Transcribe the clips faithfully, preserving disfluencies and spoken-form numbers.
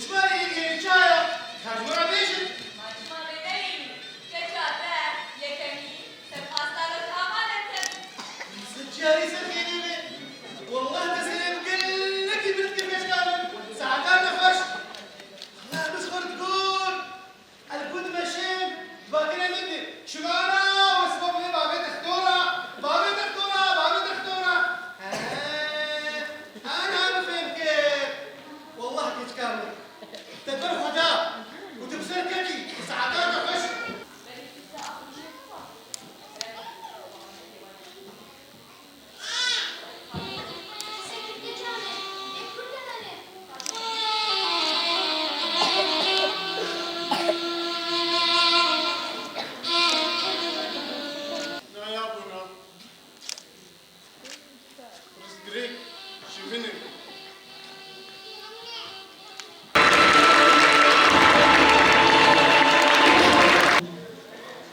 Çima yê çaya? Ka ji we re bêjin. Ma çima bê neyî? Keça te yekemî ser pasta rojava de tevî. Sed carî ser xêrê be. Wallah te serê min gelekî bilind kir, keça min. Saetan te xweş. Allah, min ji xwe re digot. Ez ku dimeşim, bakire min dî. Şimana, wesfa bê bavê dextora, bavê dextora, bavê dextora. He, ana min fêm kir. Wallah keçika min. Te ber xwe da û tu bi ser ketî, saeta te xweş. Naya bûna. Pirsgirêk ji min e.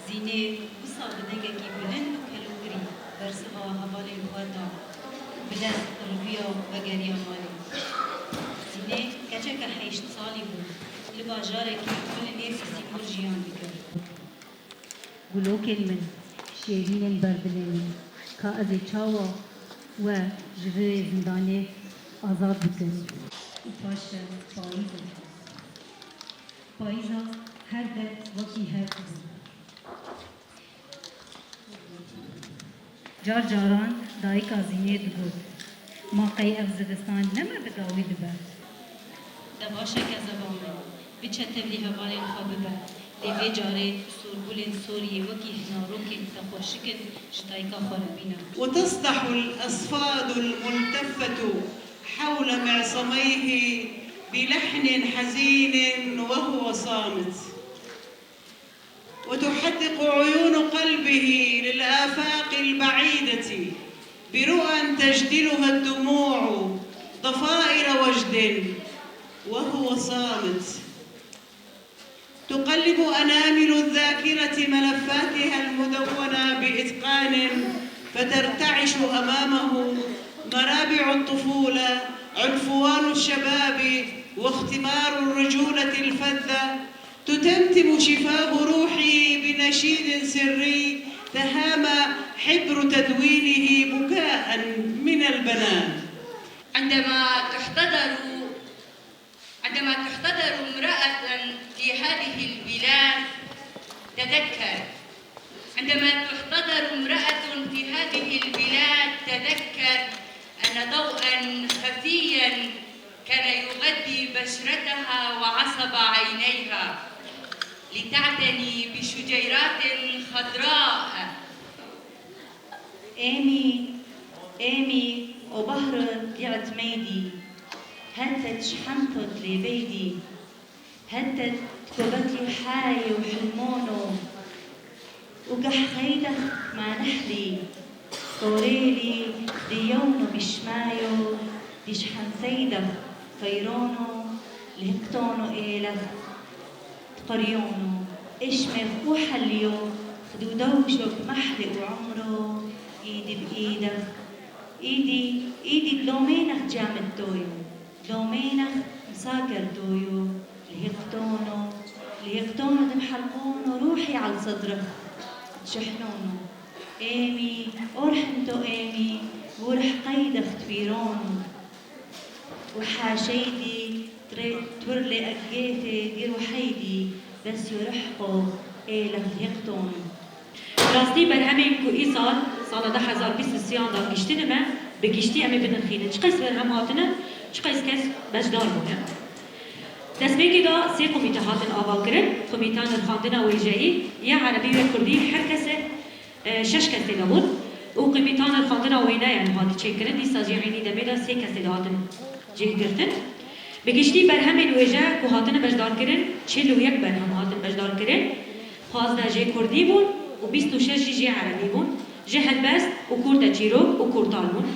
Zînê wisa bi dengekî bilind û kelûpirî bersiva hevalên xwe da. Bi dest rûviya vegeriya malê. Zînê keçeke heşt salî bû. Li bajarekî ku li nêzî Sîmor jiyan dikir. Gulokên min, şêrînên berdilê min, ka ez ê çawa we ji vê zindanê azad bikim? Û paşê payîz e. Payîza her derd wekî hev bû. Car caran dayika Zînê digot, ma qey ev zivistan ne me bi dawî dibe? De baş e kezeba min, biçe tevlî hevalên xwe bibe, lê vê carê bi sorgulên soriyê wekî hinarokên te xweşik in ji dayika xwe re bîne. وتصدح الأصفاد الملتفة حول معصميه بلحن حزين وهو صامت. وتحدق عيون قلبه للآفاق البعيدة برؤى تجدلها الدموع ضفائر وجد وهو صامت. تقلب أنامل الذاكرة ملفاتها المدونة بإتقان، فترتعش أمامه مرابع الطفولة، عنفوان الشباب، واختمار الرجولة الفذة، تتمتم شفاه روحي بنشيد سري تهامى حبر تدوينه بكاء من البنات. عندما تحتضر، عندما تحتضر امرأة في هذه البلاد تذكر، عندما تحتضر امرأة في هذه البلاد تذكر أن ضوءا خفيا كان يغذي بشرتها وعصب عينيها لتعتني بشجيرات خضراء. Êmî, êmî, o bahri dî'et meydî, hette tişhento dilê beydî, hette tkobetî hayê û hilmono, û geh xeydex manehlî, torêlî di yewno bîşmayo, dîşhen seydex feyrono, lihiktono êlex, qiryono, eşmêx û helyo, xidûdewşo bi mehlê û umro, îdî bi îdex, îdî, îdî lomênex camit doyo. Domênex misaker doyo, lihêqtono, lihêqtono dim helqono ruhî al sedrix, dişehnono. Êmî, orhim to êmî, vûrih qeydex twîrono. Û haşeydî, twirlê ekgêfê dî ruheydî, bes yo rihqo, êlex lihêqtono. Bi rastî berhemên ku îsal Sala du hezar bîst û sêyan de giştine me, bi giştî em ê binirxînin. Çiqas berhem hatine, çiqas kes beşdar bûne. Destpêkê de sê komîte hatin avakirin, komîta nirxandina wêjeyî, ya erebî û ya kurdî her kesê, e, şeş kesê de bûn û komîta nirxandina wêne, yanî, hate çêkirin, dîsa jî eynî demê de sê kesê de hatin cih girtin. Bi giştî berhemên wêje ku hatine beşdarkirin, çil û yek berhem hatin beşdarkirin, pazdeh jê kurdî bûn û bîst û şeş jî jê erebî bûn. Ji helbest û kûrte çîrok û kûrtal bûn.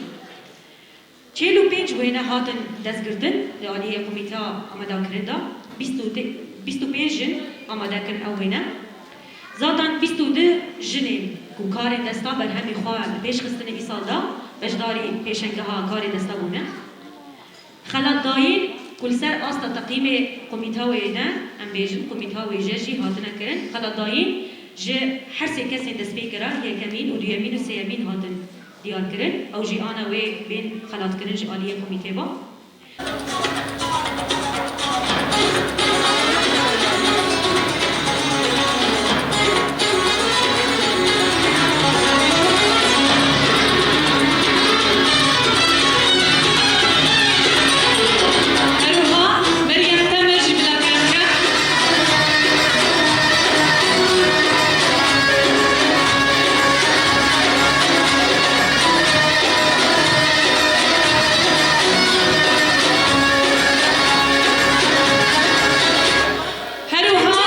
Çil û pênc wêne hatin destgirtin li aliyê komîteya amadekirin de, bîst û pênc jin amade kirin ew wêne. Zaten bîst û du jinên ku karên desta berhemê xwe li pêş xistine îsal de beşdarî pêşengeha karê desta bûne. Xelatdayîn ku li ser asta teqîmê komîta wêne, em bêjin komîta wêje jî hatine kirin, xelatdayîn ji her sê kesên destpêkê re, yekemîn û duyemîn û sêyemîn hatin diyar kirin. Ew jî ana wê bên xelatkirin ji aliyê komîtê ve. Her wiha Meryem Temir jî bila kerem ke. Her wiha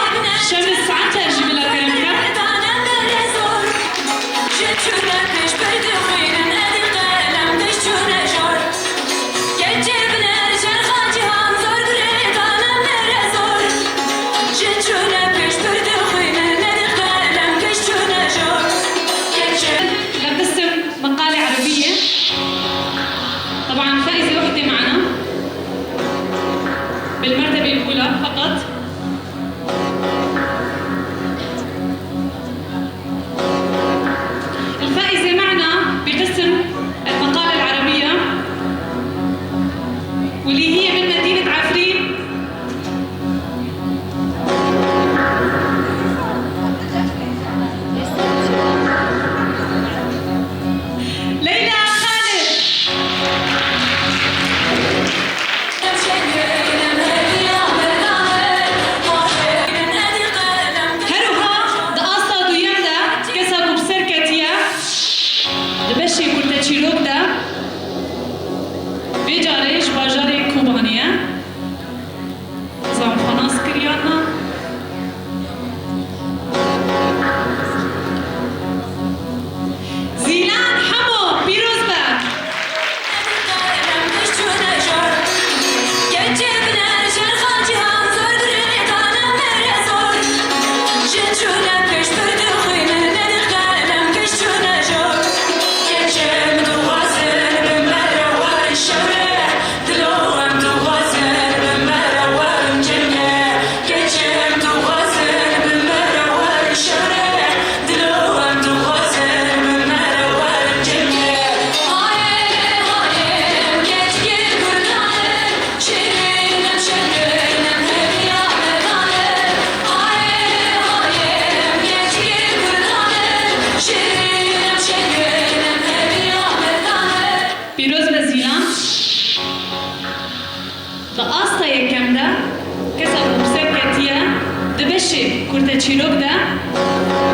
Şemis Anter jî bila kerem ke. لقسم مقالة عربية. طبعًا فائزة وحدة معنا بالمرتبة الأولى فقط. الفائزة معنا بقسم المقالة العربية، واللي هي من مدينة عفرين، ليلى خالد. Her wiha di asta duyem de kesa ku bi ser ketiye di beşê kurteçîrok de, vê carê ji bajarê Kobanê ye. Zanî xwe nas kiriye na. Zîlan Hemo, pîroz be. Pîroz be Zîlan. Di asta yekem de kesa ku bi ser ketiye di beşê kurteçîrok de,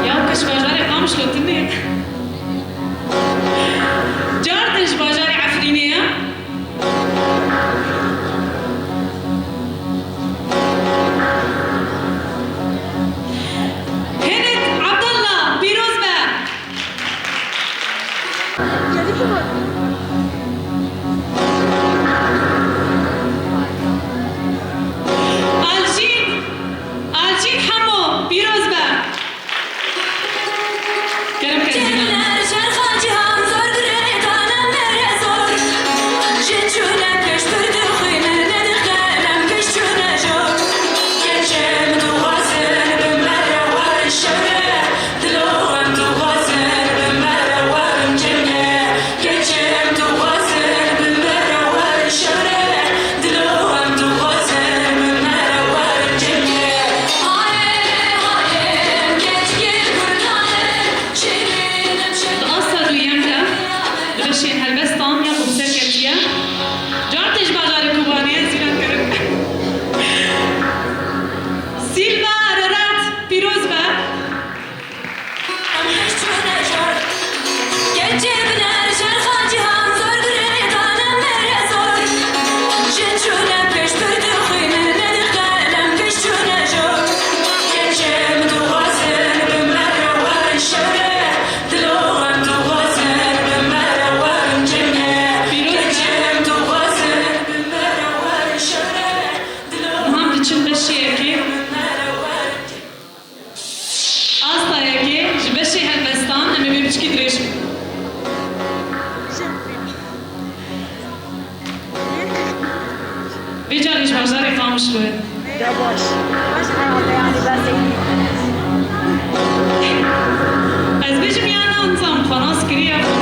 ya ke ji bajarê Qamişlo tune ye. Car din ji bajarê Efrînê ye. Hind Abdallah, pîroz be. Alcîn, Alcîn Hemo, pîroz be. Kerem ke Zîlan. Dirêj. Vê carê ji bajarê Qamişlo ye. Ya baş. Baş herhalde yani ben de iyi. Ez bêjim ya ne, nizam xwe nas kiriye.